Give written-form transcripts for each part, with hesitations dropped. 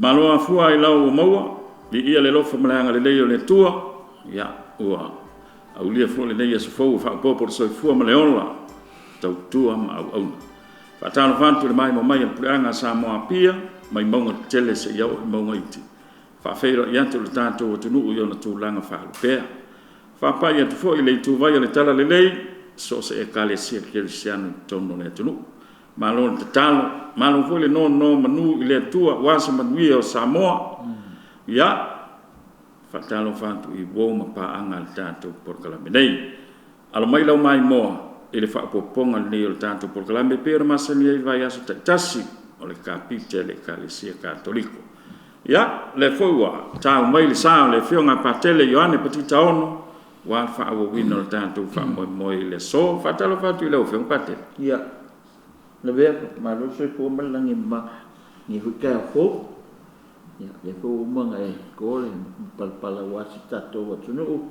Malo afua ai lau ua maua, viia le alofa ma le agalelei o le Atua, ia, ua aulia foi lenei aso fou ua faaopoopo le soifua ma le ola, tautua ma auauna. Faatalofa atu i le maimoa mai a le puleaga a Samoa Apia, mai mauga tetele seia oo i mauga iti. Faafeiloai atu i le tatou atunuu i ona tulaga faalupea. Faapai atu foi i le ituvai o le Talalelei, so o se Ekalesia Kerisiano i totonu o le atunuu. Malo le tatalo, malo foi le nonomanu i le Atua aua se manuia o Samoa. Ia, faatalofa atu i uo ma paaga i le tatou polokalame nei. Alo mai lau maimoa i le faaopoopoga lenei o le tatou polokalame e pei ona masani ai i vaiaso taitasi o le Kapite a le Ekalesia Katoliko. Ia, o lea foi ua tau mai le sa o le Afioga a Patele Ioane Patita Ono aua le faaauauina o le tatou faamoemoe i le aso. Faatalofa atu i lau Afioga Patele. Ia, Lavea, malo le soifua ma le lagi e mama i lenei foi taeao fou. Ia, o lea foi ua uma ona e to le matupalapala aua si o tatou atunuu,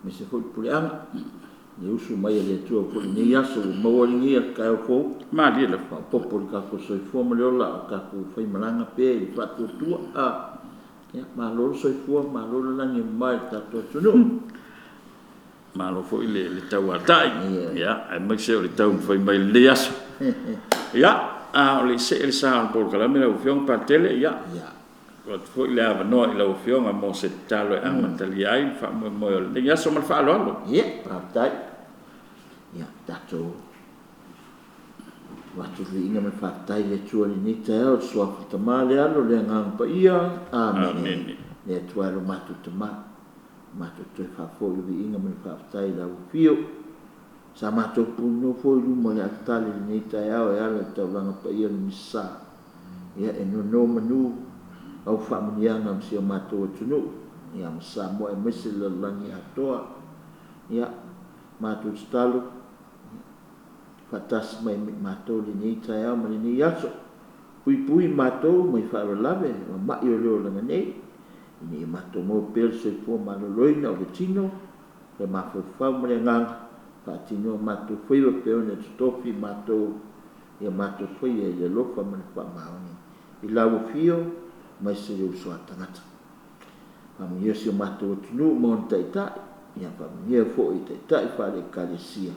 aemaise foi le puleaga, i le usu mai a le Atua foi i lenei aso ua maua lenei taeao fou. Malie lava. Faaopoopo i lo tatou soifua ma le ola a o tatou faimalaga pea i le faatuatua. Ia, malo le soifua malo le lagi e mama i le tatou atunuu. Malo foi le tauatai, ia, aemaise o le taumafai mai i lenei aso. Ia, a o le i see le sa o le polokalame lau Afioga Patele, ia, tuu atu foi le avanoa i lau Afioga mo se tatalo e amatalia ai le faamoemoe o lenei aso. Ma le faaaloalo. Ia, faafetai. Ia, tatou avatu le viiga ma le faafetai i le Atua i lenei taeao i le Suafa o le Tama, le Alo, le Agaga Paia. Amene. Le Atua e lo matou Tama, matou toe faafoi le viiga ma le faafetai i lau afio. Sa matou punonou foi i luma o le alitale i lenei taeao e ala i le taulaga paia o le Misa. Ia e nonomanu au faamanuiaga ma si o matou atunuu, ia ma Samoa aemaise le lalolagi atoa. Ia, matou tatalo, faatasi mai ma i matou i lenei taeao ma lenei aso. Puipui matou mai faalavelave ma mai o le olaga nei, ina ia matou maua pea le soifua maloloina o le tino, le mafaufau ma le agaga, faatino o matou faiva pei ona e totofi matou, ia matou faia i le alofa ma le faamaoni i lau afio aemaise le uso a tagata. Faamanuia si o matou atunuu ma ona taitai, ia faamanuia foi i taitai faale-Ekalesia,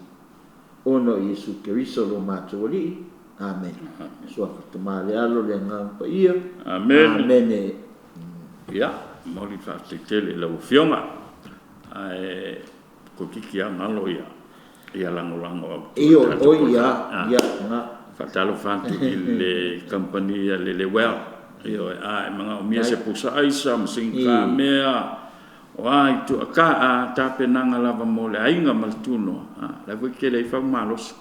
ona o Iesu Keriso lo matou Alii. Amene. Suafa Tama, le Alo, le Agaga Paia. Amene. Amene. Ia, momoli le faafetai tele i lau Afioga, ae toeitiiti lava galo ia lagolago autu i le tatou polokalame. Io, oi ia, ia, na. Faatalofa atu i le kamupani a le Lewell, ioe, a e manaomia se pusa aisa ma sigitamea, o a tapenaga lava mo le aiga ma le tunoa, o la foi e tele ai fau malosi.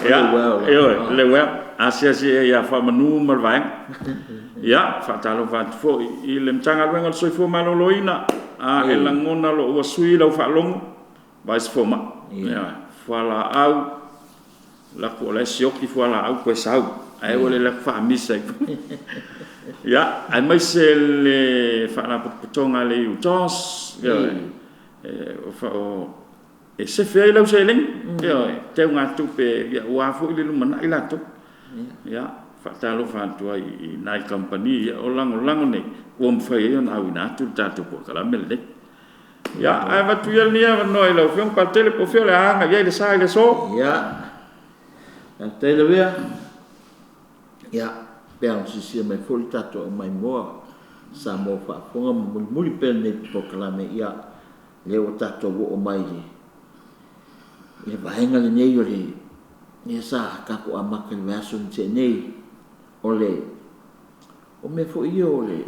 Ia, ioe, Lewell, asiasi i ai ia Faamanu ma le vaega. Ia, faatalofa atu foi i le Matagaluega o le Soifua Maloloina, a e lagona loa ua sui lau faalogo, vaai se fomai. Ioe, fualaau, alu atu o la e sioki fualaau toe sau, ae aua le alu atu faamisa i Ia, aemaise le Faalapotopotoga a le UTOS, ioe, e sefe ai lau seleni, ioe, teugatupe aua foi le lumanai latou. Ia, faatalofa atu ai i nai kamupani ia o lagolago nei ua mafai ai ona auina atu le tatou polokalame lenei. Ia, ae avatu ia lenei avanoa i lau Afioga Patele po o fea o le a agai ai le sa i le aso. Ia, faafetai Lavea. Ia, pei ona silasila mai foi le tatou aumaimoa Samoa faafofoga ma mulimuli pea lenei polokalame, ia, lea ua tatou oo mai i le vaega lenei o le lea sa tatou amata i le vaiaso na tea nei, o le o mea foi ia o le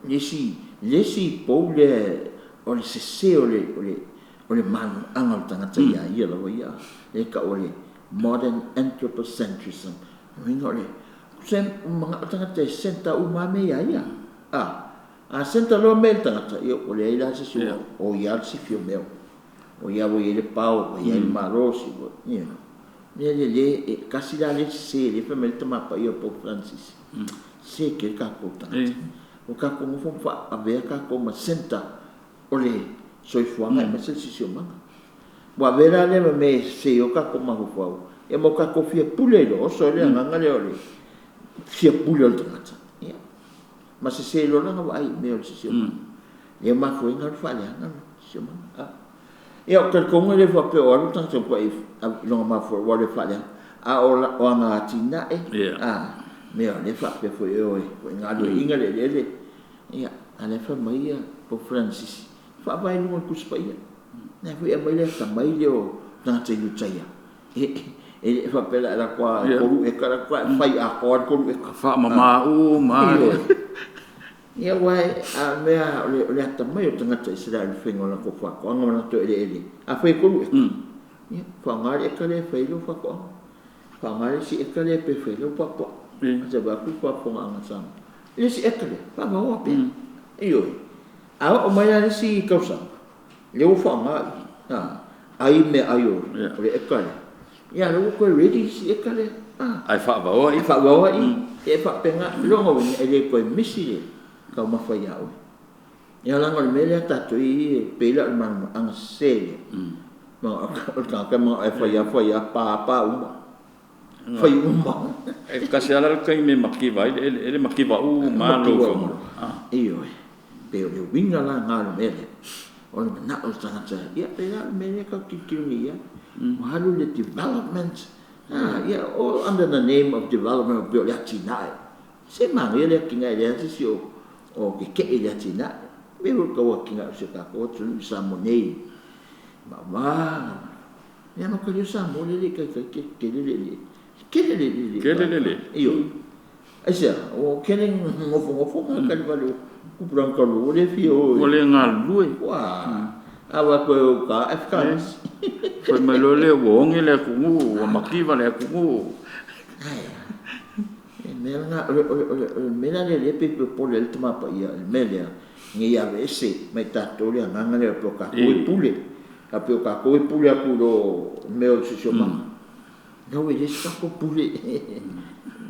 le isi pou lea o le sese o le malamalamaaga o le tagata ia ia lava ia, lea e tau o le modern anthropocentrism. O le uiga o le manao le tagata e centre uma lava mea ia ia. A centre loa mea i le tagata, ia ua leai la se isi o ia lava le sifi o mea uma. O ia ua i ai le power, ua i ai le malosi, you know. O le mea lea e tasi la lea sese lea e fai mai ai le Tama Paia o Pope Francis, sese tele tatou tagata. Ua tatou nofo ma faaavea tatou ma centre o le soifuaga aemaise le siosiomaga. Ua avea la lea ma mea e sese ai o tatou mafaufau, ia ma o tatou fia pule ai loa. Oso ai le agaga lea o le fia pule o le tagata. Ia. Ma sesē loa lana vaai i mea o le siosiomaga. Lea e mafua ai ona alu faaleaga le siosiomaga. Ia, o le talitonuga e le faapea o alu le tagata e i lona mafaufau ua alu e faaleaga, a o ana atinae, mea o lea e faapea foi e o e galueaiina le eleele. Ia, a o lea e fai mai Pope Francis, faavae i luga o le Tusi Paia. O lena foi e aumai le atamai lea o tagata Iutaia, e le faapea o le a e alu atu lava e 3 eka, alu atu ae fai atoa lava le 3 eka. Faamama uma lava. Ia, aua a o le mea o le atamai o tagata Isaraelu i le faiga o latou faatoaga ma latou eleele, afai e 3 eka, ia faaaoga le eka lea e fai ai lau faatoaga, faaaoga le isi eka lea pe fai ai lau puapuaga. Se i vaai atu le faafofogaaga a Samoa. O le isi eka lea, faavaoa pea. Ioe. A oo mai la le isi tausaga, lea ua faaaoga i, ai meaai o le eka lea, ia o lea ua toe ready le isi eka lea. Ae faavaoa i. Ae faavaoa i. E faapena, o lona uiga e le toe misi le taumafa ia oe. Ia leaga o le mea lea tatou i i e pei la o le malamalamaaga sese lea, o le tagata e manao e fai lava fai lava, pa pa uma, fai uma. E tasi lava la le taimi e mativa ai le eleele, mativa uma lava lou fanua. Ioe, pei o le uiga la lena o le mea lea, o le manao o le tagata, ia pei la o le mea lea tatou te tilotilo nei i ai, ua alu le development, ia all under the name of development pei o le atinae. Se manaia le atinae, e leai lava se isi o tetee i le atinae. E pei foi o le tau atinae o si o tatou atunuu i Samoa nei, e mama. Ia matou Samoa lea e le i taitai tele le eleele. Tele le eleele. Tele le eleele. Ioe. Aisea? Ua tele ina nofonofo tagata i le fale o tupulaga talu ua le fia o. Ua le galulue. Ua. A o atu e o i uta Afghanis. Fai mai loa lea ua oge le atunuu, ua mativa le atunuu. E mea lena, o le mea la lea e pei e popole ai le Tama Paia i le mea lea, ina ia aveese mai tatou le agaga lea faapea o tatou e pule, faapea o tatou e pule atu i lo mea o le siosiomaga. No, e leai se tatou pule.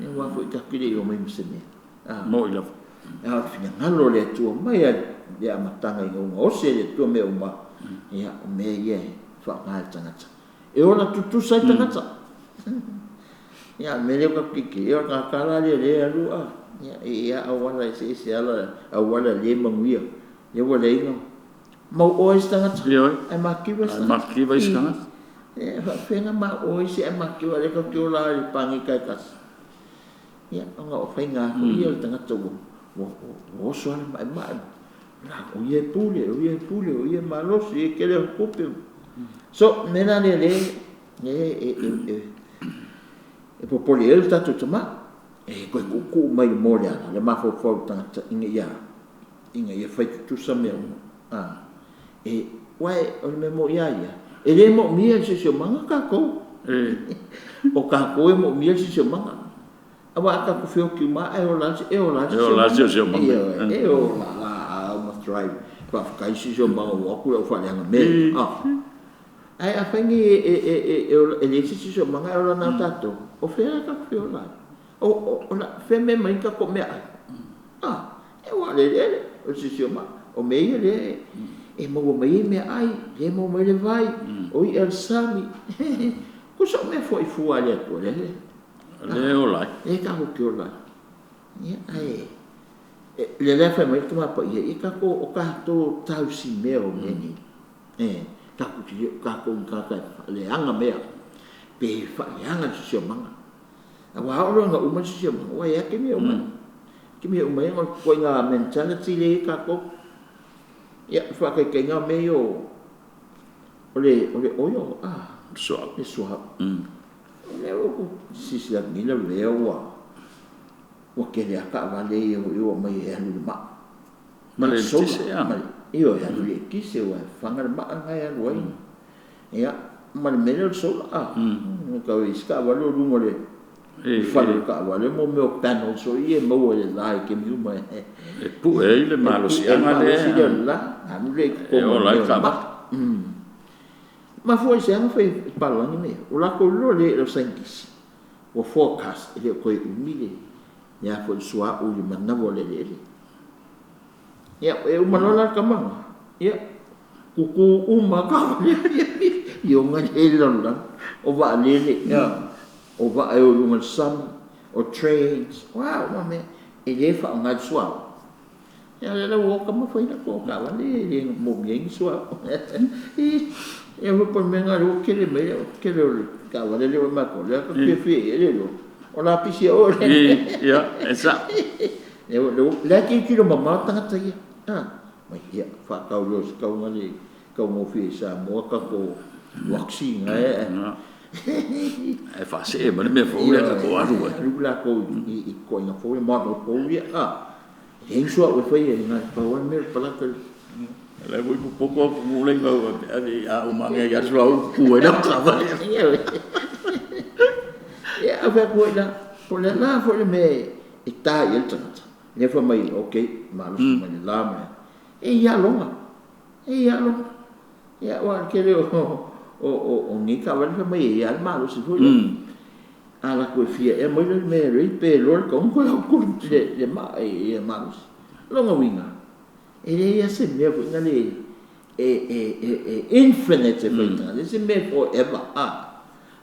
Aua foi tatou te le i omai ma se mea. Moi lava. A o le finagalo o le Atua mai lava i le amataga ina ua gaosi e le Atua mea uma, ia, o mea ia e faaaoga e le tagata e ola tutusa ai tagata. Ia, a o le mea lea tatou te tilotilo, ia o le tagata la lea o lea e alu e i ai lava auala eseese auala le manuia, lea ua leai ni mauoa isi tagata, ae matitiva isi tagata. Ae matitiva isi tagata. E faapefea ona maoa isi ae matitiva, lea tatou te ola lava i le paneta e tasi. Ia, ona o faiga foi ia o le tagata ua oso lava le maemae, o ia e pule, o ia e pule, o ia e malosi, o ia e tele ana tupe. So, o le mea la lea e popole ai le tatou tama, e toe tuutuu mai mo le ala, le mafaufau o le tagata ina ia fai tutusa mea uma. Aua o le mea moni lava ia, e le moomia e le siosiomaga tatou. O tatou e moomia le siosiomaga. Aua a tatou feoti uma lava ae ola lava le siosiomaga. E ola laau ma thrive. Faafetai siosiomaga ua o atu le au faaleaga mea. Ae afai nei e leai se siosiomaga ae ola na o tatou, o fea la tatou fia ola ai? O fea mea mai ai tatou meaai? E ua o le eleele, o le siosiomaga. O mea ia lea e maua mai ai meaai, lea e maua mai le vai, o i'a o le sami. Tusa o mea foi fua a le Atua lea. Lea e ola ai. Lea tatou te ola ai. Ia, ae le lea fai mai le Tama Paia, ia tatou, o tatou tausimea o mea nei. E, tatou te le o tatou ni tagata e faaleaga mea, pe faaleaga le siosiomaga. Aua a oo loa ina uma le siosiomaga, ua i ai lava taimi e uma ai. Taimi e uma ai ona o le ituaiga mentality lea e i ai tatou. Ia, faataitaiga mea ia o le oil, Suauu. Le suauu. O lea ua ou silasila atu nei lavea ua tele lava taavale ia ua aumai e alu i le maa. Ma le eletise, a? Ioe, e alu i le eletise, ua faga le maa lena e alu ai. Ia, ma le mea lea o le solar. Tau i isi taavale o luga o le fale o le taavale mo mea o panels foi ia e maua i le la i taimi uma. E pue ai le malosiaga lea. Le la, alu lea i E ola ai taavale. Mafua i se aga fai palalagi mea. O latou iloa lea i lau saienitisi, ua forecast e le o toe umi le a foi le suauu i le manawa o le eleele. Ia, e uma loa la le tama lena, ia, tutu uma taavale i oga lea i le lalolagi. O vaalele, o vaa e o i luga o le sami, o trains, o a uma mea, e le faaaoga le suauu. Ia le la ua oka ma fai la ko ka wale le mo mi ai sua. Ia ho po me nga ro kele me kele o ka wale le ma ko le ka ke fi e le lo. O la pisi o le. Ia, e sa. E o le ki ki lo mama tangata ia. Ah, mai ia fa kau lo kau ngale kau mo fi sa mo ka ko vaccine e. E fa se ma le mea fou le ka ko aru ai. Aru la ko i ko ina fou e ma ko ia. Ah. E sua o fai e ngai pa o me pala ka Le voi poko ku le ngau ave a o mange ia sua u ku e la ka va. Ia a fa ko ila po le la fo le me e ta i le tangata. Le fa mai okay ma lo mai la me. E ia longa. E ia longa. Ia wa ke le o ni ka va fa mai ia ma lo si fo. Ala ko fia e mai le me re pe lo ko ko ko le ma e ma lo. Longa winga. E le ia se mea foi le e infinite e foi se mea forever a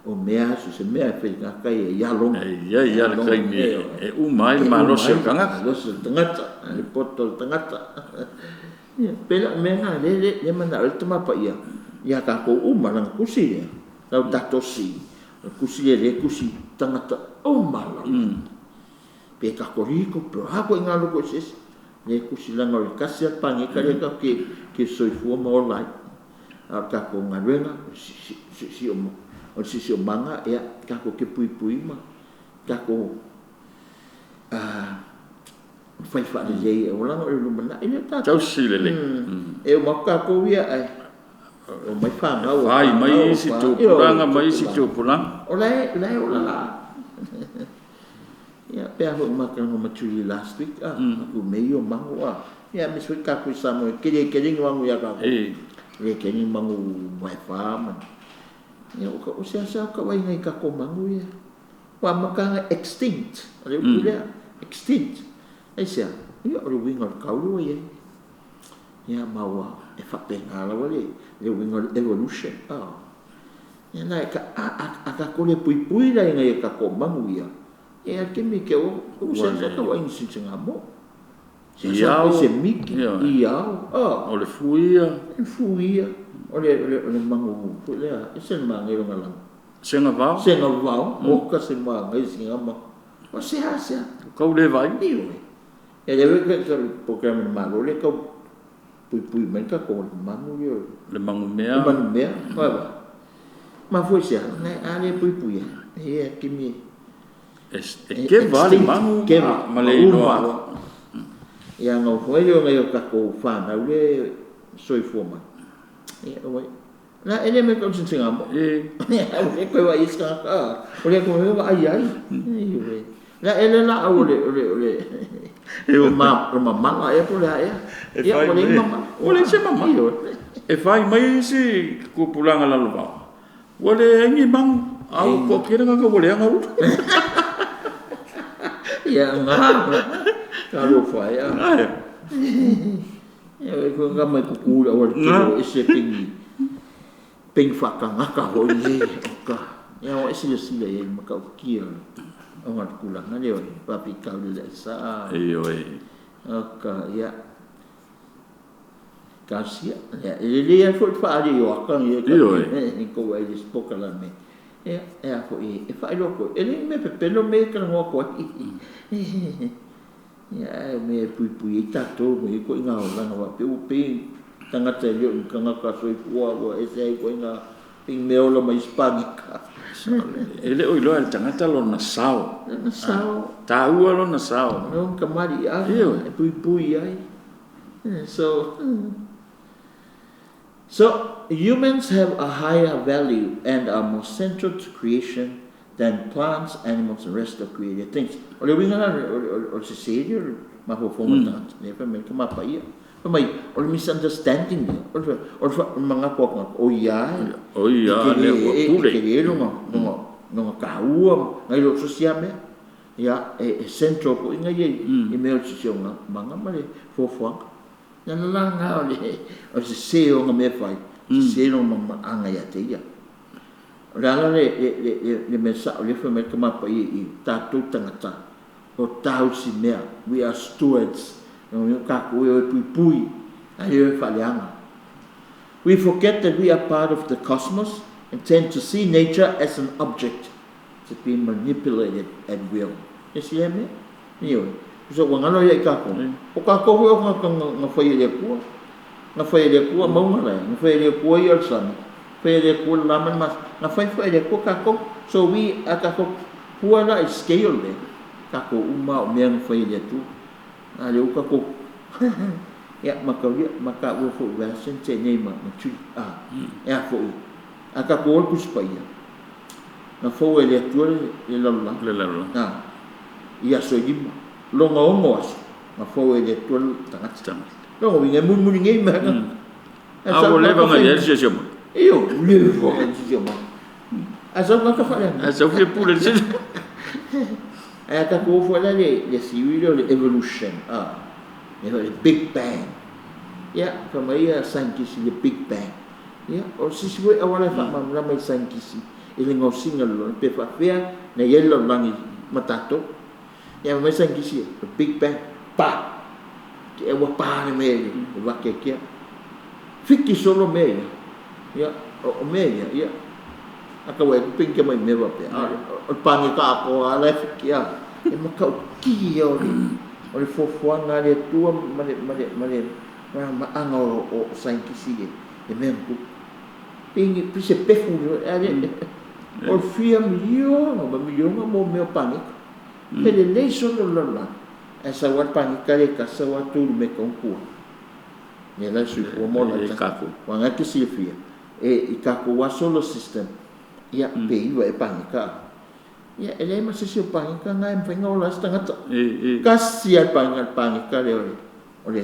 o mea su se mea foi nga kai e ia longa. E ia ia le kai mi e u mai ma lo se kanga. Lo se tangata, le poto tangata. Ia pela mea nga le le mana le tama pa ia. Ia ka ko u ma langa kusi ia. Lau tato si. Kusi e le kusi tangata o mala. Pe ka koriko pe ha ko nga loko se le kusi langa o kasi a pangi ka le ka ke soifua ma o lai. A ka ko ngaluega si si o o si si o manga ia ka ko ke pui pui ma ka ko a fai fa le le o langa o lumana ile ta tau si le le. E o maka ko ia ai. O mai fa ngau. Ai mai si tu pulanga mai si tu pulanga. O le le o la la. Ia pe ho maka ngo maturi last week a ku me yo mangu a. Ia me sui ka ku sa mo kele kele ngi ya ka. E le kele mangu mai fa ma. Ia o ka o sia sia ka wai ngai ka ko mangu ia. Wa maka extinct. Ale u le extinct. Ai sia. Ia o le winga ka lu ia. Ia maua e fa pe ngala wale le winga evolution. Ah. Ia na ka a ka ko le pui pui la ngai ka ko mangu ia. E a ke mi ke o o se sa ka wai si nga mo. Ia se miki ia o le fuia. Fuia. O le o le mangu le e se mangi lo ngala. Senga vao. Senga vao o ka se mangi singa ma. O se ha se. Kau le vai. Ni o. E le we ka programa ma lo le ka pui pui mai ka ko mangu yo. Le mangu mea. Le mangu mea. Ma ma foi se na a le pui pui. E ki mi E ke vale mangu ma le iloa. Ia ngau foi le ngai ka ko whanau le soifua mai. Ia oi. Na ele me ko singa mo. E o le ko wa iska ka. O le ko wa ai ai. E na ele la o le o le o le e o ma o mama e po le ia. Ia o le mama. O le se mama. E fai mai si ku pulanga la lo. O le ngi mangu au ko kere nga ko le nga u. Ia nga. Ka lo fa ia. Ia ko nga mai ku ku o le o ese pingi. Ping fa ka nga ka ho ni ka. Ia o ese le sile e ma ka ki o nga ku la nga le o pa pi ka le sa. E o e. Ka ia. Ka sia. Ia le le ia fo fa ali o ka ia ka. E ko ai le spoka la me. E e a ko e fa lo ko. E le me pe pelo me ka ngo ko. Ia me pui pui i tatou me ko inga o langa wa pe u pe tangata le o kanga ka soifua wa e se ai ko inga ping me ola mai spagika. E le o iloa le tangata lona sao. Lona sao. Tāua lona sao. No ka mari a e pui pui ai. So humans have a higher value and are more central to creation than plants, animals, and rest of created things. O le winga o se seri o ma ho fo tangata. Ne fa me ka mapa ia. Fa mai o le misunderstanding ia. O le manga ko ko o ia. O ia le o pule. Ke le no no no ka ua ngai lo sosia me. Ia e central ko inga ia i me o se nga manga ma le fo fo. Na la nga o le o se se o nga me fai. Se no ma anga ia te ia. O le ala le le me sa o le fa me ka mapa i tātou tangata o tāu si mea. We are stewards. Lona uiga o tatou e o e puipui ae le o e faaleaga. We forget that we are part of the cosmos and tend to see nature as an object to be manipulated at will. E sia mea? Ioe. Tusa ua galo ia i tatou. O tatou foi o tagata na fai e le Atua. Na fai e le Atua mauga la e. Na fai e le Atua ia o le sami. Na fai e le Atua le la ma le masina. Na fai foi e le Atua tatou. So we, a tatou fua la i scale lea, tatou uma lava o mea na fai e le Atua. A lea ua tatou ia mataulia ma taua foi i vea se nei ma ma tui a e a foi a tatou o le Tusi Paia na fou e le Atua le lalolagi le lalolagi a i aso e lima lona ono aso na fou e le Atua le tagata lona uiga e mulimuli nei mea a ua leva ona i ai le siosiomaga. Io leva ona i ai le siosiomaga ae sau tagata faaleaga ae sau fia pule i le siosiomaga. Ae a tatou o foi la i le theory lea o le evolution a, le Big Bang. Ia, fai mai ia saienitisi i le Big Bang. Ia, o se isi foi auala e faamalamalama i saienitisi i le gaosiga o le lalolagi, pe faapefea na i ai le lalolagi ma tatou. Ia, fai mai saienitisi ia, o le Big Bang, pa! Te ua pa le mea i le vakeakea. Fiki solo mea ia. Ia, o mea ia, ia, a tau vaai atu pei ni tamai mea faapea, a o le paneta atoa lava la e fiki, a. E matautia o le, o le fuafuaga a le Atua ma le, ma le, ma le malamalamaaga o saienitisi i le mea na tupu. Pei ni, pei se pefu, a le, o le fia miliona ma miliona mo mea o paneta. Felelei solo le lalolagi, ae sau lava le paneta lea e tasi sau lava tu i le mea e tatau ona tu ai. Lea la e soifua ma ola ai tagata. Aua o lena e te silafia, e i tatou lava solar system, ia, pe iva ea paneta a. Ia, e leai ma se isi o paneta na e mafai ona ola ai se tagata. Tasi lava le paneta lea o le,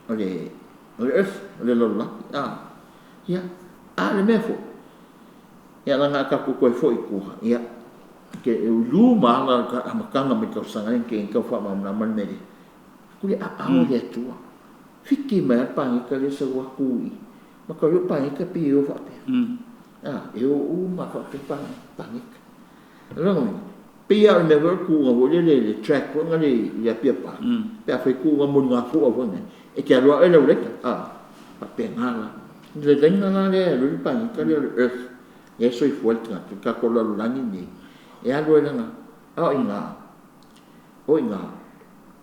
o le, o le earth, o le lalolagi. A, ia, a o le mea foi, ia leaga a tatou toe foi i tua, ia, e ulu ma ala le amataga mai le tausaga lea na tea nei e tau faamalamalama le mea lea. Pule aao le Atua. Fiki mai lava le paneta lea sau atu i maka o paneta pei e o faapea. Ah, e o uma faapea paneta. Lona uiga, pei lava o le mea foi o le tuuga foi lele le track foi lea i le Apia Park. Pe a fai tuuga moligafoa foi nei, e te alu lava oe laulaita. Ah, faapena la. Le laina la lea e alu ai le paneta lea o le Earth, lea e soifua ai le tagata, le tatou lalolagi lenei, e alu ai lana, a o i ina, o i ina,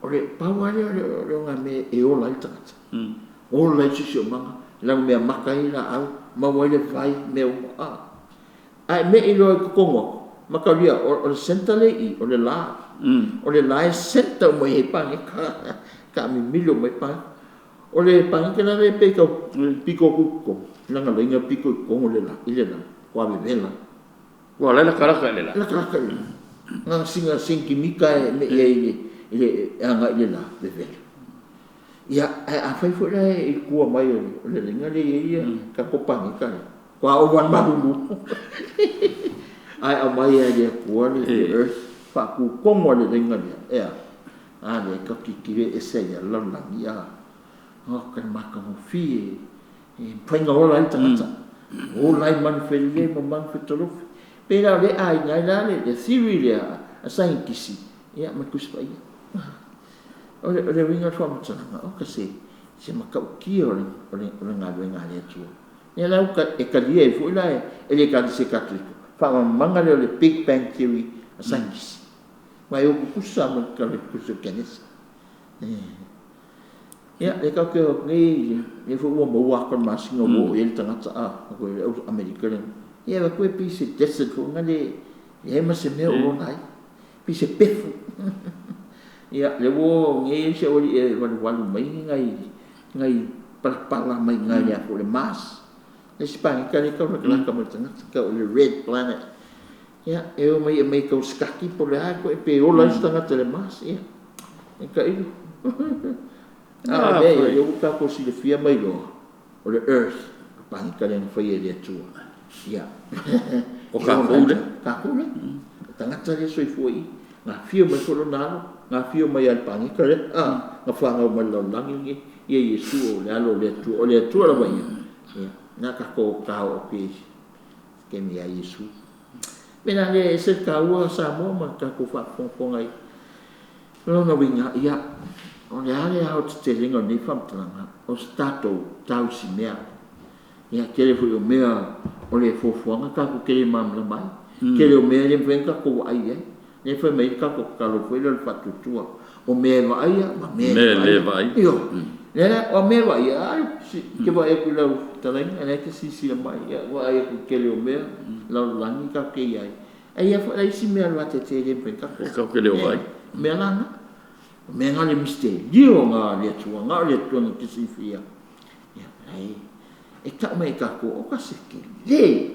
o le pau lava lea o le ogamea e ola ai le tagata. Ola ai le siosiomaga, lanumeamata ai laau, maua ai le vai, mea uma. A. Ae me'i loa i totonu atu, mataulia, o le centre lea i i, o le la. O le la e centre uma i ai paneta, taamimilo uma ai paneta. O le paneta la lea pei e tau pito atu i totonu, lana laina e pito i totonu o le la, i le la, matua vevela. Ua ala ai latalata i le la. Latalata i le la. Na o sina senitimita e me'i ai i le agai i le la, vevela. Ia, ae afai foi la e i tua mai o le laina lea e i ai tatou paneta lea, faatoa ova i le malulu. Ae aumai lava e le Atua le earth, faatutonu lava i le laina lea, e a? A lea e tatou te tilotilo e ese ai lava le lalolagi, a. Oka le matagofie e mafai ona ola ai le tagata, ola ai manufelelei ma manufetolofi. Pei la o lea e aiga ai la le theory lea a saienitisi ia ma le Tusi Paia. O le uiga o le faamatalaga, oka se matautia o le galuega a le Atua. Ia la e talia ai foi la e le Ekalesia Katoliko le faamalamalamaga lea o le Big Bang Theory a saienitisi. Aua e o tutusa lava ma le Tusi o Kenese. Ia, lea tatou te o atu nei, lea foi ua maua ata o le masina ua oo i ai le tagata a, le au Amerika lea. Ia e avatu e pei se desert foi lena e leai ma se mea o ola ai, pei se pefu. Ia, lea ua o nei si aualii e valuvalu mai ni nai palapala mai i ina i le a foi le Mars. Le isi paneta lea e tau latalata mai le tagata, tau o le Red Planet. Ia, e omai e aumai e tau sikaki po o le a koe pe ola ai se tagata i le Mars. Ia, e tailo. A o le mea ia, lea ua tatou silafia ma iloa, o le Earth, o le paneta lea na faia e le Atua. Ia. O tatou lea. Tatou lea. O tagata lea e soifua i i. Na afio mai foi lona alo, na afio mai lava i le paneta lea, a, na fanau mai i le lalolagi lenei, ia Iesu o le Alo o le Atua, o le Atua lava ia. Ia, na tatou taoo atu i ai i se taimi ia Iesu. O le mea la lea e ese le taua Samoa ma le tatou faafogafoga i lona uiga, ia, O le a le aotetelega o lenei faamatalaga, o se tatou tausimea. Ia, tele foi o mea o le fuafuaga tatou te le malamalama ai. Tele o mea e le mafai ona tatou vaai i ai. Lea e fai mai ai le tatou tatalo foi lea o le faatuatua. O mea e vaaia ma mea e le vaaia. Ioe. Lea la, o mea e vaaia, a ou te vaai atu i lau fetalaiga, o la e te silasila mai, ia, vaai atu i le tele o mea, lalolagi tatou te i ai. Ae i ai foi la isi mea aluatetele e le mafai ona tatou. Tatou te le o vaai. O mea la na. O mea na o le misitelio na a le Atua, na o le Atua na te silafia. Ia, e e tau mai e tatou, o ka se tele,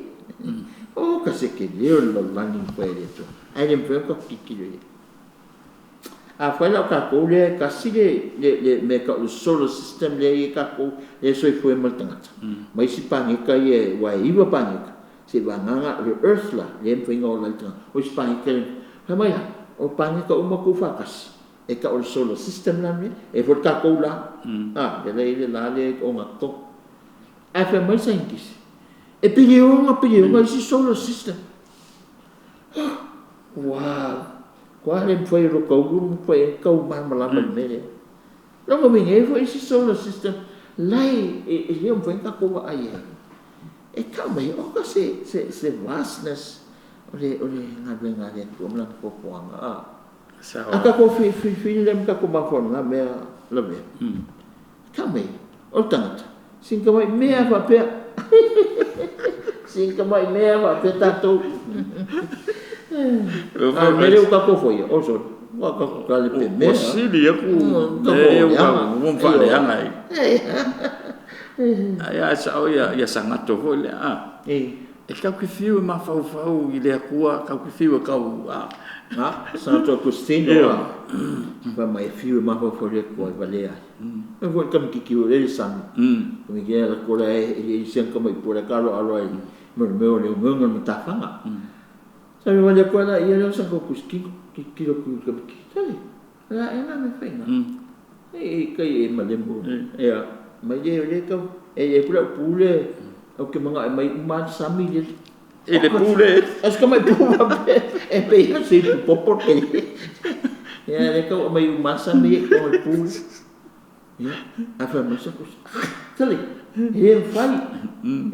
o ka se tele o le lalolagi na fai e le Atua, ae le mafai ona tatou tilotilo i ai. Afai la o tatou lea e tasi le mea e tau o le solar system lea e i ai tatou lea e soifua ai ma le tagata, ma isi paneta ia aua e 9 paneta, seiavagana le Earth la, lea e mafai ona ola ai le tagata, o isi paneta e le mafai. Fai mai la, o paneta uma tuufaatasi, e tau o le solar system la lenei. E i ai foi le tatou la, a, lea la e i ai le la lea e ogatotonu. Ae fai mai le saienitisi, e piliona piliona isi solar system. Ua matua le mafai e lota ulu ona matuai tau malamalama i le mea lea. Lona uiga, e i ai foi isi solar system la e le o mafai ona tatou vaai i ai. E tau mai, oka se vastness o le galuega a le Atua ma Lana foafoaga. A tatou filifili la ma tatou mafaufau i lena mea Lavea, tau mai, o le tagata, sina tamai mea lava faapea, sina tamai mea lava faapea tatou. A o le mea lea ua tatou faia, oi sole, ua tatou talepemea lava. Ua sili aku mea ia ua faaleaga ai. Ae sao ia Sagatto foi lea. E tatou te fiu e mafaufau i le Atua, tatou te fiu e tau a. Santo Agostino a fai mai e fiu e mafaufau i le Atua e valea ai. E foi le tamaititi foi lea i le sami. Tamaititi alu atu la e i si ana tamai pua la e taaloalo ai mo le mea o le ogaoga o le matafaga. Sa vale atu lea lea o Santo Agostino, tilotilo atu i le tamaititi, sole, o le a ea la mea e fai i ina? E tai e malemo. Ia, mai le o lea tau e i ai foi lau pu lea ou te manao e aumai uma lava le sami lea. I le pu lea. O si tamai pu faapea e pei o se ipu popo tele. Ia lea tau aumai uma lava le sami ia i totonu o le pu lea. Ia, ae fai mai Santo, sole, e le mafai.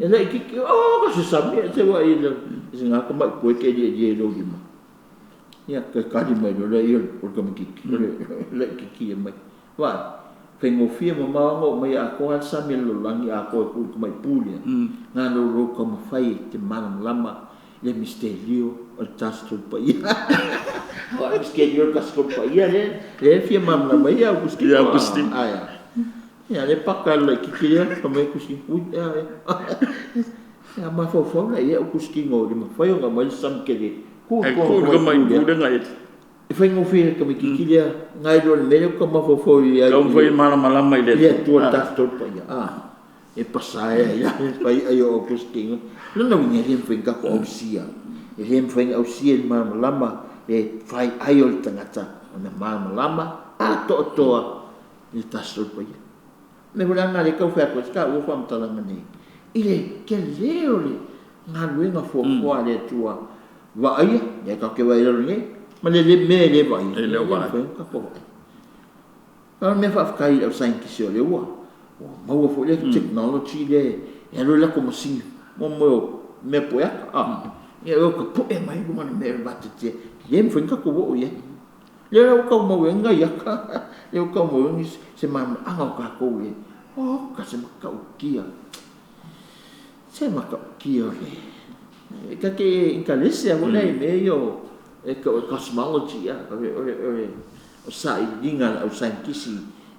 E laitiiti, o ka se sami e te vaai i se gata tamai pu e te elielie i lou lima. Ia, toe tali mai loa lea o le tamaitiiti, o le laitiiti mai. Vaai, faigofie mamao ona oo mai atoa lava le sami a le lalolagi atoa e tuu i le tamai pu lea, na o lou taumafai e te malamalama i le misitelio o le Tasi Tolu Paia. Aua o le misitelio o le Tasi Tolu Paia lea, lea e fia malamalama ai Augustino. Ia Augustino. Ae a? Ia, lea e paka e le laitiiti lea, fai mai Augustino, ui, e a ea? Ia mafaufau la i ai Augustino i le mafai ona aumai le sami tele, tuu i Ae tuu totonu i o le le tamai tamai pu pu lea. lea na ete. E faigofie i le tamaitiiti lea nai lo le mea lea ua mafaufau i ai Taumafai e malamalama i le i le Atua. Atua le Tasi Tolu Paia. E pasa ai la le fai ai o Augustino. Lona uiga e le mafai ona tatou ausia. E le mafai ona ausia i le malamalama le fai ai o le tagata ona malamalama atoatoa i le Tasi Tolu Paia. O le mea foi la lena o lea e tau fai atu ai se taua faamatalaga nei i le tele o le galuega fuafua a le Atua vaaia, lea tatou te vaai i lalo nei, ma le mea e le vaaia, E le o e le vaai. mafai ona tatou vaai. O le mea faafetai i le au saienitisi o lea ua maua foi le technology lea e alu ai latou masini mo mea o mea pueata. Ia o tapu'e mai luga o le mea o le vateatea, e le mafai ona tatou oo i ai. Lea la ua tau maua ai nai ata, lea ua tau maua ai se malamalamaaga o tatou i ai. Oka se matautia, se matautia o le... E ta te intalese lava foi la i mea ia o e tau o le cosmology, o le sailiiliga a le au saienitisi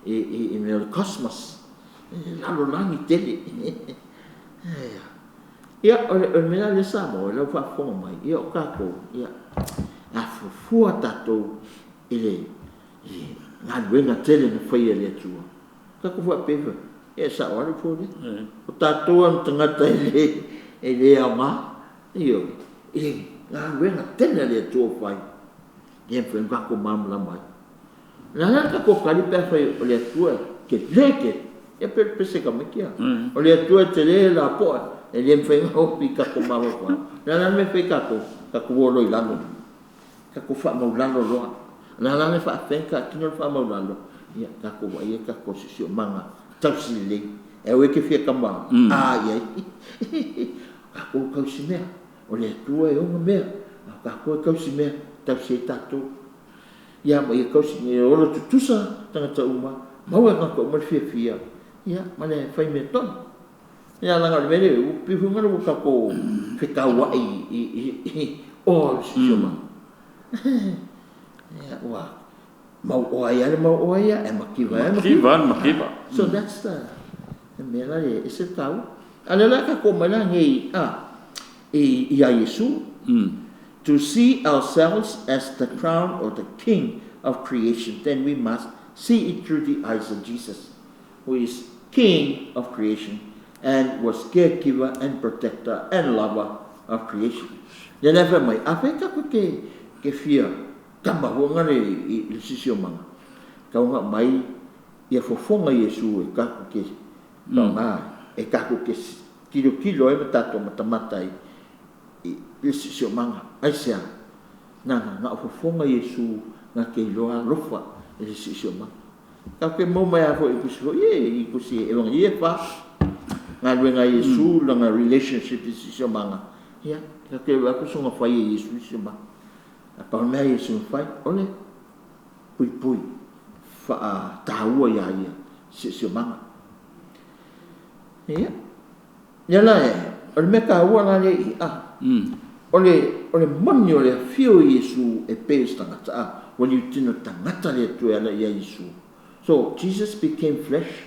i mea o le cosmos, le lalolagi tele. Ia, o le mea la lea Samoa i lau faafofoga mai, ia o tatou, ia, a fuafua tatou i le galuega tele na faia e le Atua, tatou faapea ifo, ia e sao lava le upu lea. O tatou lava ma tagata e le aoga, ioe, i le galuega tele a le Atua o fai, e le mafai ona tatou malamalama ai. O le a la le tatou tali pe afai o le Atua e tele tele, ia pei o le pese a tamaiti a. O le Atua e tele lapoa, e le mafai ona ofi i tatou mafaufau. O le a la le mea e fai e tatou? Tatou o loa i lalo, tatou faamaulalo loa. O le a la le faafefea ona faatino le faamaulalo? Ia, tatou vaai e tatou siosiomaga tausi lelei. E aua e te fia kama a i ai. Tatou tausi mea. O le Atua e ona mea. A o tatou e tausi mea, tausi ai tatou. Ia ma ia tausi ia ola tutusa tagata uma, maua e tagata uma le fiafia, ia ma le fai mea tonu. Ia leaga o le mea lea, ua pei foi lea ua tatou fetauai i oa o le siosiomaga. Ia, ua mauoa ai lava le mauoa ia, e mativa ai lava le mativa. Mativa. So that's the mea la e ese le taua. A o lea la tatou omai la nei ia Iesu. To see ourselves as the crown or the king of creation, then we must see it through the eyes of Jesus, who is king of creation and was caregiver and protector and lover of creation. Le le fai mai, a fai tatou te fia kama huanga le i le siosiomaga, tau mai ia fofoga Iesu e tatou te faaaoga, e tatou te tilotilo ai ma tatou matamata ai i le siosiomaga. Aisea? Na na o fofoga Iesu na te iloa alofa i le siosiomaga. Tatou te maua mai lava foi i tusi foi i tusi Evangelia e fa galuega a Iesu, lana relationship i le siosiomaga. Ia, tatou te vaai atu soona fai e Iesu le siosiomaga. A pau le mea a Iesu na fai, o le puipui faataua ia ia siosiomaga. Ia, ia la e, o le mea taua la le i o le moni o le afio o Iesu e pei o se tagata a, ua liutino tagata le Atua e ala ia Iesu. So, Jesus became flesh.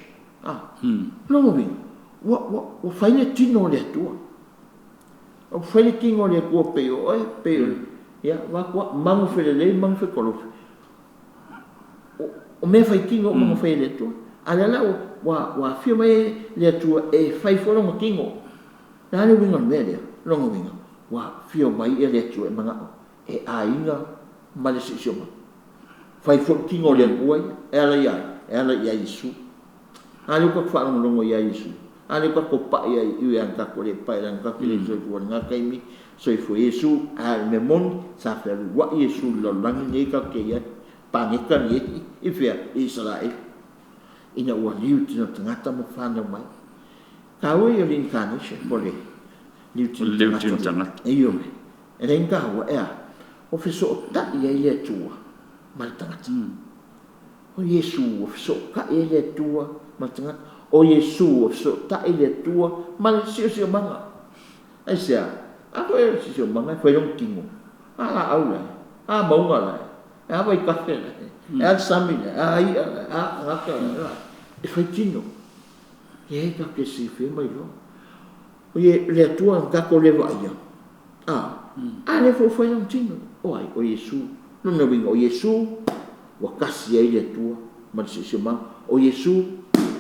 Lona uiga, ua fai le tino o le Atua. Ua fai le tino o le Atua pei o oe, pei o, ia, vatua, magu felelei, magu fekolofi. O mea fai tino uma na fai e le Atua. A lea la ua afio mai le Atua e fai foi lona tino. Le a le uiga o le mea lea? Lona uiga, ua afio mai ia le Atua e manao e aiga ma le siosiomaga. Fai foi tino o le Atua ia, e ala ia ai, e ala ia Iesu. A lea ua tatou faalogologo ia Iesu. A lea ua tatou pai ai i ana tatou le pai lana tatou le soifua i lena taimi, soifua Iesu, a o le mea moni, sa fealuai Iesu i le lalolagi lenei tatou te i ai, paneta nei, i fea, i Isaraelu. Ina ua liu tino tagata ma whanau mai. Taua ia o le incarnation, po le liu tino Liu tino tagata. E ioe. E le taua, e a, o fesootai ai le Atua ma le tagata. O Iesu ua fesootai ai le Atua ma le tagata. O Iesu ua fesootai le Atua ma le siosiomaga. Aisea? A foi o le siosiomaga e fai lona tino. A laau la, a mauga la, e a vaitafe la, e a le sami la, a ia la, a tagata la, e fai tino. E ai tatou te silafia ma iloa. O ie le Atua na tatou le vaaia. A lea foi ua fai lona tino. O ai? O Iesu. Lona uiga o Iesu ua tasi ai le Atua ma le siosiomaga. O Iesu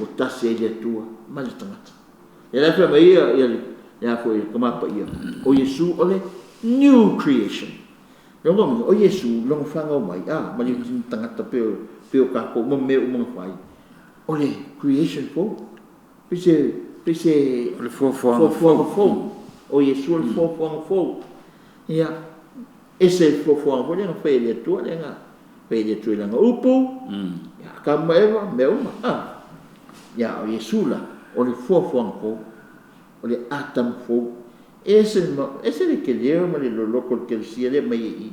ua tasi ai le Atua ma le tagata. E le fai mai ia ia le a foi tama paia. O Iesu o le new creation. Lona uiga o Iesu lona fanau mai a ma le tagata pe o tatou ma mea uma na fai. O le creation fou. Pise O le fuafuaga fuafuaga fou. O Iesu o le fuafuaga fou. Ia, ese le fuafuaga foi lea na fai e le Atua lea na fai e le Atua i lana upu. Ia, Atamu ma Eva, mea uma. Ia, o Iesu la, o le fuafuaga fou. O le Atamu fou. Ese, ese le keleo ma le loloko o le kelesia lea mai e i.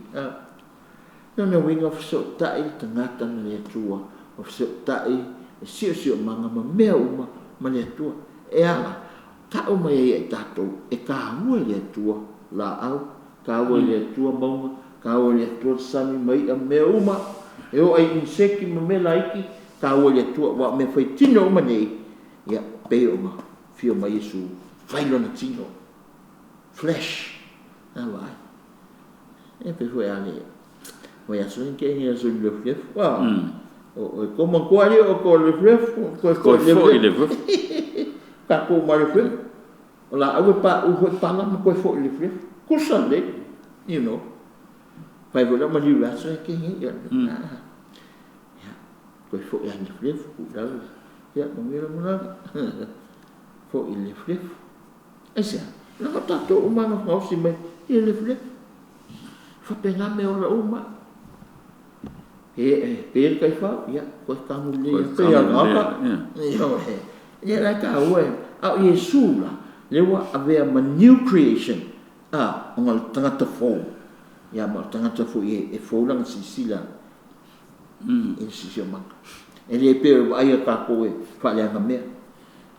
Lona uiga o fesootai le tagata ma le Atua. O fesootai le siosiomaga ma mea uma ma le Atua. E ala, tau mai ai i tatou, e taua i le Atua laau, taua i le Atua mauga, taua i le Atua le sami ma i'a mea uma, e oo ai inseki ma mea laiti, taua i le Atua, aua o mea fai tino uma nei, ia, pei ona fio mai Iesu, fai lona tino, flesh, a vaai. E pe foi a le, mai aso ni ke ni aso ni lefulefu, o ko mankoa li o ko lefulefu, ko Koe foi lefulefu. Tatou ma lefulefu. O la au e pa u hoi pala ma koe foi lefulefu. Kusa le, you know. Pai foi la ma liu aso e ke ngi ya. Ya. Koe foi a lefulefu ku la. Ya, mo mira mo la. Foi lefulefu. Aisea, na ka tatou uma na whausi mai i lefulefu. Whapenga me ora uma. Pe le taifau, ia, koe kagu lelei lava pe aga Ioe. Ia la e taua e, a o Iesu la, lea ua avea ma new creation, a, ona o le tagata fou. Ia ma o le tagata foi e fou lana silasila i le siosiomaga. E le pei o le vaai a tatou e faaleaga mea,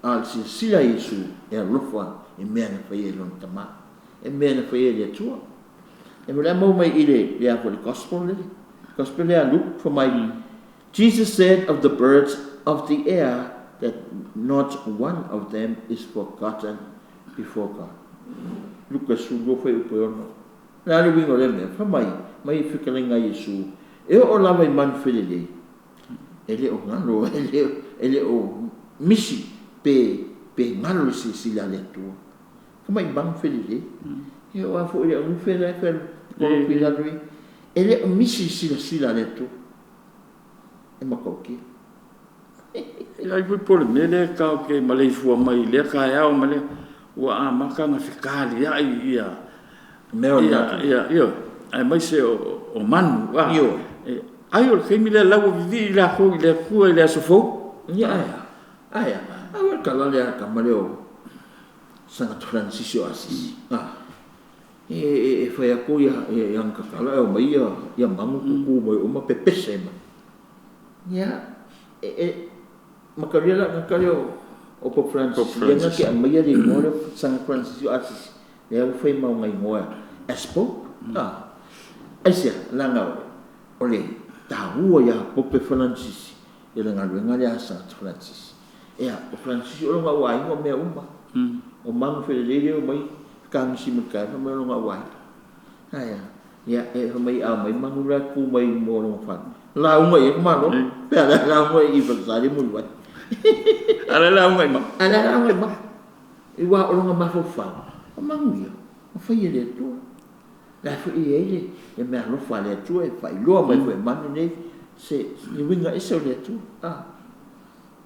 a o le silasila a Iesu e alofa i mea na faia e Lona Tama, e mea na faia e le Atua. E o le a maua mai i le, le a foi le Gospel lea, Gospel lea a Luke, fai mai, Jesus said of the birds of the air that not one of them is forgotten before God. Luka 12 fuaiupu e 6. O le a le uiga o lea mea? Fai mai, mai i fetalaiga a Iesu, e oo lava i manu felelei, e le o galo, e le o misi pe, pe galo le silasila a le Atua. Tamai manu felelei. Ia aua foi le aunufe la e fai kolopi i lalo i. E le o misi le silasila a le Atua. E matautia. E ai foi po o le mea lea tatou te maleifua mai i lea taeao ma lea ua amata ona fetaliai ia Mea o le tatou. Ia, ioe, aemaise o manu. Ioe. Ai o le taimi lea la ua vivii latou i le Atua i le aso fou. Ia ae a? Ae a? Aua le tala lea a le tama lea o Sagata Faranisisi o Asisi. E fai atu ia ana tatalo ae omai ia manu tutu mai o ma pepese mai. Ia, e mataulia la le tagata lea o Pope Francis, lea na te aumaia le igoa lea o Sagata Faranisisi o Asisi, lea ua fai ma ona igoa as Pope. Aisea? Leaga o le taua ia Pope Faranisisi i le galuega lea a Sagata Faranisisi. Ea, o Faranisisi o lona auaiga o mea uma. O manu felelei lea e omai fekagisi mai le taeao fai mai o lona auaiga. Ae a? Ia, e fai mai a omai manu la e tu mai mua o lona fale, lauga i ai le Malo. Pe a la e lauga i Falesā le Muliwai. A la e lauga i ma. A la e lauga i ma. Aua o lona mafaufau, o manu ia, na fai e le Atua. La foi e i ai le meaalofa a le Atua e faailoa mai foi e manu nei se ni uiga ese o le Atua. A,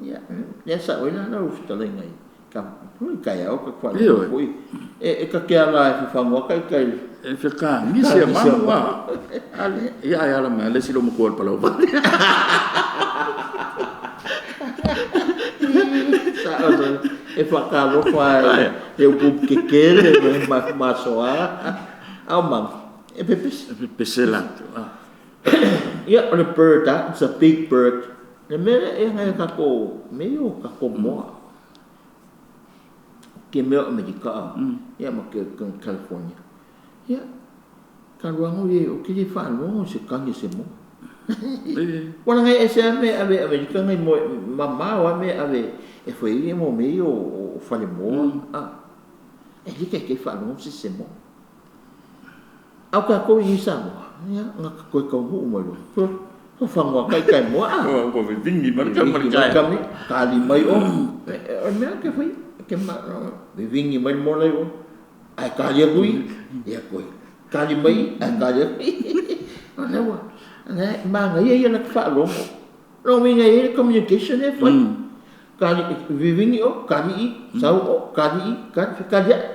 ia, lea sao ai la lau fetalaiga i ka i taeao ta te faalogo foi e ta te ala e fafagu ata ita i E fekagisi e manu a. Ia ae ala mai le isi loomatua o le palauvale. Sao e faatalofa i le upu kekele ma masoa. A o manu, e pepese. E pepese latou. Ia, o le bird a, it's a big bird. Le mea lea e ngai tatou, mea ia o tatou moa. Ke mea o Amerika a, ia ma ke California. Ia, talu lava ona ou te le faalogo i se tagi a se moa. Ua laga e ese lava mea e ave i Amerika ngai moa mamao lava mea e ave e fai ai mo mea ia o falemoa. E le taitai faalogo se isi i se moa. A o tatou i Samoa, ia, na ta toe taunuu mai loa, fafagu lava ita e moa. Ua vivigi mai le tama i le taeao. Tali mai o. O le mea ke fai, ke ma, vivigi mai le moa la i o, ae tali atu i, ia toe tali mai, ae tali atu i. O lea ua, manaia ia la ta faalogo. Lona uiga e i ai le communication lea e fai. Tali, vivigi o, tali i, sau o, tali i, tali, fetaliai.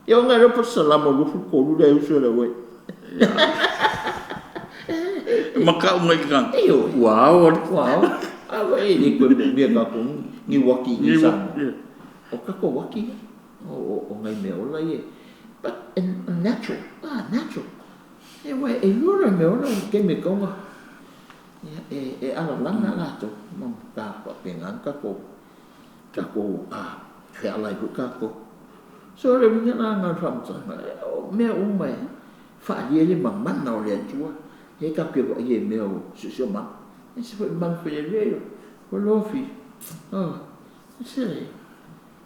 Ia ona lea po salamo 23 lea uso le ue. Makau mai ka. Ioe. Ua ao. Ua ao. A wa e le koe mea tatou ni waki ni sa. O tatou waki o ngai mea ola ia. But natural. Ah, natural. E wa e lua mea ola ke me kaunga. Ia e alalanga latou ma ka faapena tatou tatou a fealai foi tatou. So le uiga la na o le faamatalaga, o mea uma e faaalia ai le mamana o le Atua, e tatou te vaaia i mea o siosiomaga. E ese foi manu felelei o lofi. Oh, ese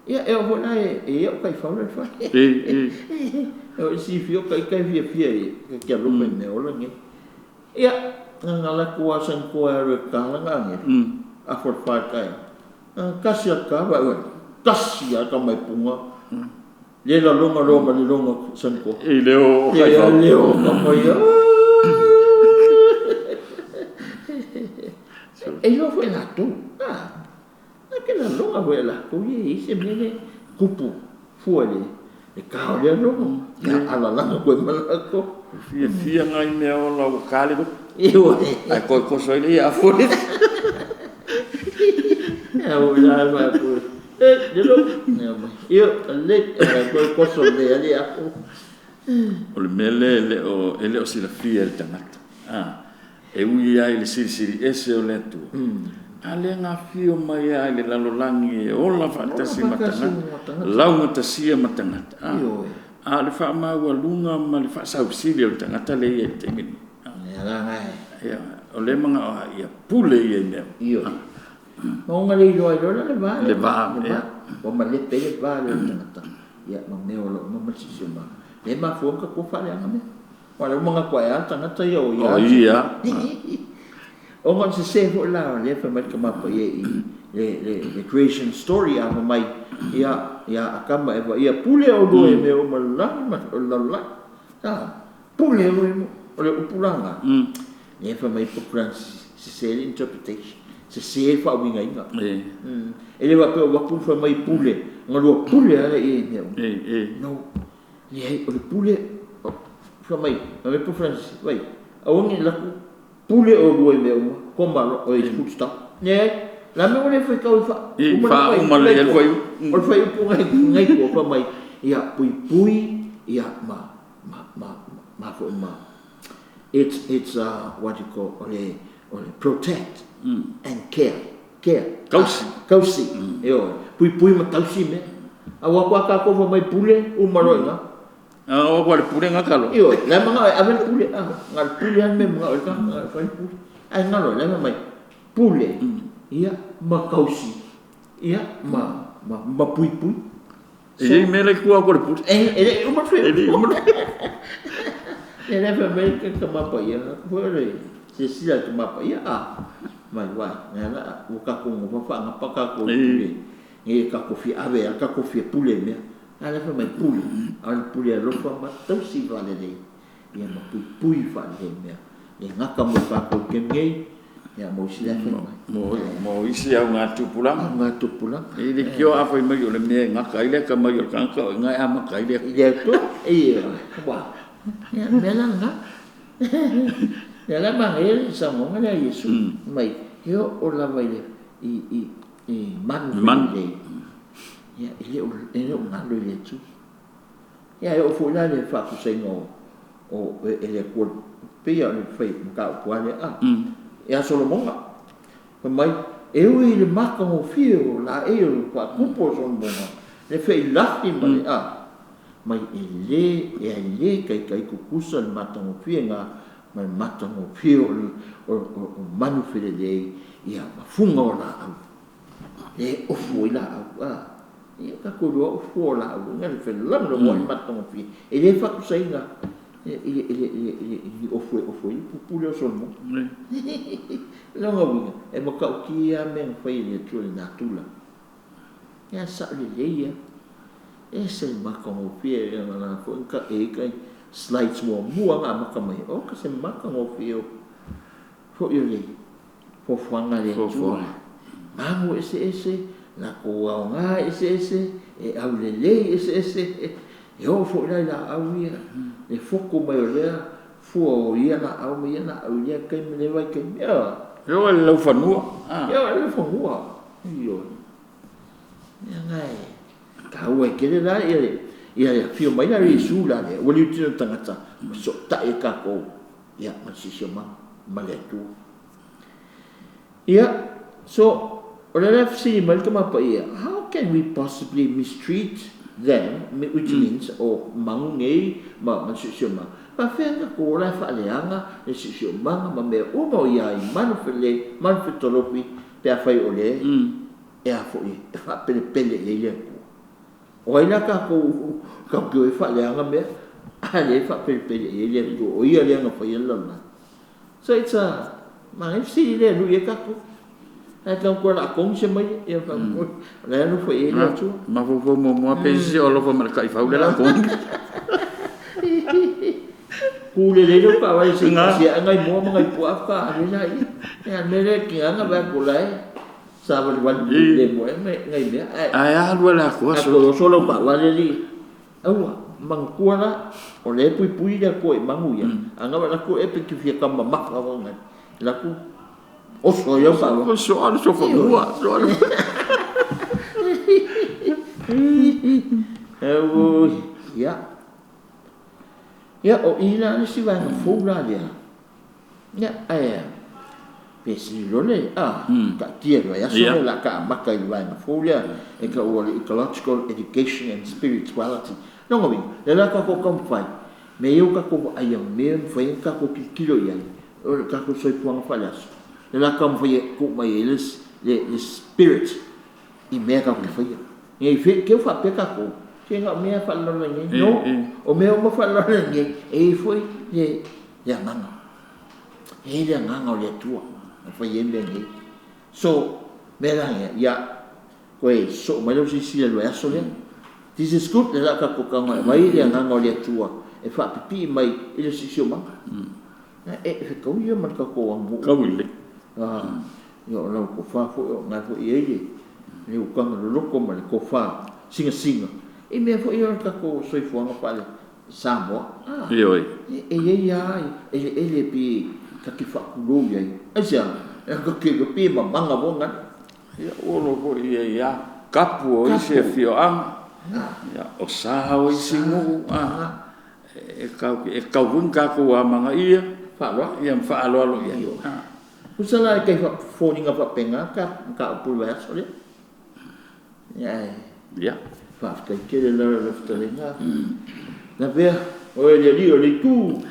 ia e oo foi la e i ai au taifau la i le fale. E oo i silafia o ita e fiafia i ke alofa i mea ola nei. Ia, na alu atu lava Sanitoa e alu e tatala lana agelu, afa o le fa i le taeao. Tasi a ta vaai ua tasi a tama e punga le lalona loa ma le lona Sanitoa. I leo o taifau. Ia leo tama ia. E iloa foi e latou. Na ke lalona foi e latou ia e i ai se mea lea tupu fua i le ta o lea logo. Ia alalala koe ma latou. Fiafia ngai mea ola ua ta le loto. Ioe. Ae toe toso ai le ia afu le. Ia o la va ku. E, le lo. Ia mai. Ia, le toe toso le ali afu. O le mea lea e le o silafia e le tagata. E ui ai le silisili ese o le Atua. A lea na afio mai ai le lalolagi e ola faatasi ma tagata, laugatasia ma tagata. A o le faamaualuga ma le faasausili o le tagata lea e i ai i le taimi lenei. Ia la ngai. Ia, o lea manao ia pule ia i mea. Ioe. Ma ona le iloa ai loa le va. Le va, ia. Ua malepe ai le va lea o le tagata. Ia, ma mea o lo o ma le siosiomaga. Le mafua ona tatou faaleaga mea. Aua o lea ua manatu ae a le tagata ia o ia. O ia. Ona o le sese foi la o lea fai mai le Tama Paia i le creation story a fai mai ia ia Atama Eva ia pule ʻolua i mea uma o le lagi ma le lalolagi. Pule ʻolua i mea o le upu la lena. Lea fai mai Pope Francis sese le interpretation, sese le faauigaina. E le faapea ua avatu fai mai pule, ona lua pule lava lea i mea uma. No, leai, o le pule, fai mai Pope Francis, vai, aua ne i alu atu pule ʻolua i mea uma, koma loa, oi, full stop. Leai, la mea ua le faitau i faauma lelei ai le fuaiupu. O le fuaiupu nai tua fai mai, ia puipui, ia ma, ma, ma, ma foi ma, it's what you call, o le protect and care, care. Tausi. Tausi, ioe, puipui ma tausi mea. Aua atu a tatou fai mai pule, uma loa i ina. O atu a le pule gata loa. Ioe, la e manao e ave le pule, na o le pule lava le mea e manao ai le tagata, e fai le pule. Ae galo, la e fai mai, pule, ia, ma tausi, ia, ma puipui. E i ai mea la i tua atu o le pule. E le i uma le E le i uma le Ia lea fai mai le Tama Paia, foi o le silasila a le Tama Paia, mai uai, lea la ua tatou nofo faagapa tatou i le pule, nei tatou fia ave lava tatou fia pule i mea. A lea fai mai pule, a o le pule alofa ma tausi faalelei, ia ma puipui faalelei mea. Le gata mo tatou i le taimi nei, ia mo isi la e fai mai. Mo isi augatupulaga. Augatupulaga. E leitioa a fai mai o le mea e gata ai le atamai o le tagata o i ina e amata ai le I le Atua, ia, ua, ia, mea la lena. Ia la manaia le saunoaga lea a Iesu, mai, e oo lava i le i i manu felelei, ia, e le o galo i le Atua. Ia e oo foi la i le faatusaina o e le Atua, pei o le fai mataupu lava lea, ia Solomona, fai mai, e ui i le matagofie o laei o le faatupu o Solomona, le feilafi ma le mai e le taitai tutusa le matagofie na ma le matagofie o manu felelei, ia ma fuga o laau, le ofu ai laau. Ia tatou iloa o fua o laau, na le felagolagomai matagofie, e le faatusaina i le ofu e ofu ai le pupu lea o Solomona. Lona uiga, e matautia lava mea na fai e le Atua i le natura. Ia sao lelei lava. Ese le matagofie na foi e i ai slides muamua na amata mai. O ka se matagofie o foi o le foafoaga a le Atua. Magu eseese, latou aoga eseese, e aulelei eseese, e oo foi la i laau ia, le foto mai o lea fua o ia laau ma ia laau i lea taimi le vaitaimi. E oo i le laufanua. E oo i le laufanua. Ioe. Ia ngai taua e tele la ia le afio mai la Iesu la lea, ua liutino tagata, ma sotai e tatou, ia, ma le siosiomaga, ma le Atua. Ia, so, o le fesili mai le Tama Paia, how can we possibly mistreat them, which means, o manu nei ma le siosiomaga, faafefea tatou ola e faaleaga le siosiomaga ma mea uma o ia i manu felelei, manu fetolofi, pe afai o le e a foi e faapelepele i ai le Atua. O ai la tatou tatou te o e faaleaga mea, a le faapelepele i ai le Atua, o ia lea na faia le lalolagi. So it's a manaia fesili lea e lui ai tatou. Ae tau la kogi se mai ia fa o la alofa i ai le Atua. Mafaufau muamua pe sisi o alofa ma le taifau le la kogi. Ku le le le ka vai se se ngai mo ma ngai pu ka ale la ia. Ya me le ki anga ba ko lai. Sa va va le mo me ngai me. Ai alu la ko so. So lo pa va le li. Aua. manatua la, o lea e puipui le Atua i manu ia, a na o le alu atu ea pe te fia taumamafa foi alu atu oso ai lau faalogo. Soa le sofanua, soa le. Oi, ia. Ia, o i la le isi vaega fou la lea. Ia, ae pe sili loa le taatia i le vaiaso lea o le a taamata i le vaega fou lea e taua o le Ecological Education and Spirituality. Lona uiga, lea la tatou taumafai, mea ia ua tatou vaai i mea e mafai ona tatou tilotilo i ai, o le tatou soifuaga faaleaso, lea o le a taumafai e tuu mai ai le spirit i mea tatou te faia. Ne i te i ua faapea tatou, se na o mea lava faalelalolagi nei. No, o mea uma faalelalolagi nei, e i ai foi le agaga. E i ai le agaga o le Atua na fai ai mea nei. So, mea la ia, ia toe sosoo mai lau silasila i le vaiaso lea. This is good, lea o le a tatou tago e aumai le agaga o le Atua e faapipii mai i le siosiomaga. E fetaui ia ma le tatou aganuu. Kaui lelei. Ia o lau tofa foi o lena foi e i ai le utaga loloto ma le tofa sinasina i mea foi ia o le tatou soifuaga faale Samoa. Ioe. E i ai lava eleele pei ta te faatulou i ai. Aisea? Ta te iloa pei e mamaga foi galu. Ia ua iloa foi e i ai lava kapu o isi afioaga, o sa o isi nuu, e tatau foi ona tatou amanaia Faaaloalo. Ma faaaloalo i ai. Tusa la e tai foliga faapena ta mataupu i le vaiaso lea. Ae faafetai tele lava i lau fetalaiga Lavea, o oe o le alii o le itu.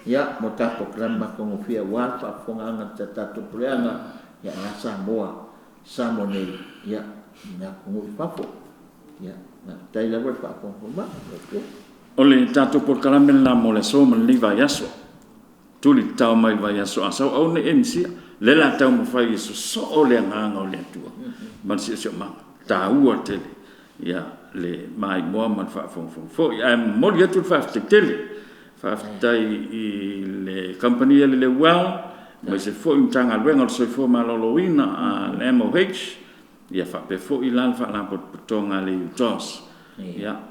Ia, mo le tatou polokalame matagofie aua le faafofogaaga a le tatou puleaga, ia ae a Samoa, Samoa nei, ia, ma atunuu i fafo. Ia, faafetai lava le faafogafoga mai. O le tatou polokalame lena mo le aso ma lenei vaiaso. Tuli tatao mai le vaiaso a sau, aua ne i e misia. O lea o le a taumafai e sosoo le agaga o le Atua ma le siosiomaga. E taua tele le maimoa ma le faafogafoga foi. Ae momoli atu le faafetai tele, faafetai i le kamupani a le Leuluao, aemaise foi le Matagaluega o le Soifua Maloloina le MOH, ia faapea foi la le Faalapotopotoga a le UTOS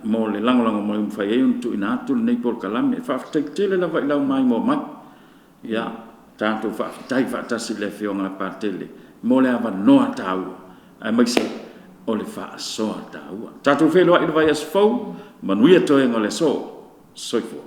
mo le lagolago mai ua mafai ai ona tuuina atu lenei polokalame. Faafetai tele lava i lau maimoa mai. Ia, tatou faafetai faatasi i le Afioga ia Patele mo le avanoa taua aemaise o le faasoa taua. Tatou feiloai i le vaiaso fou, manuia toega o le aso. Soifua.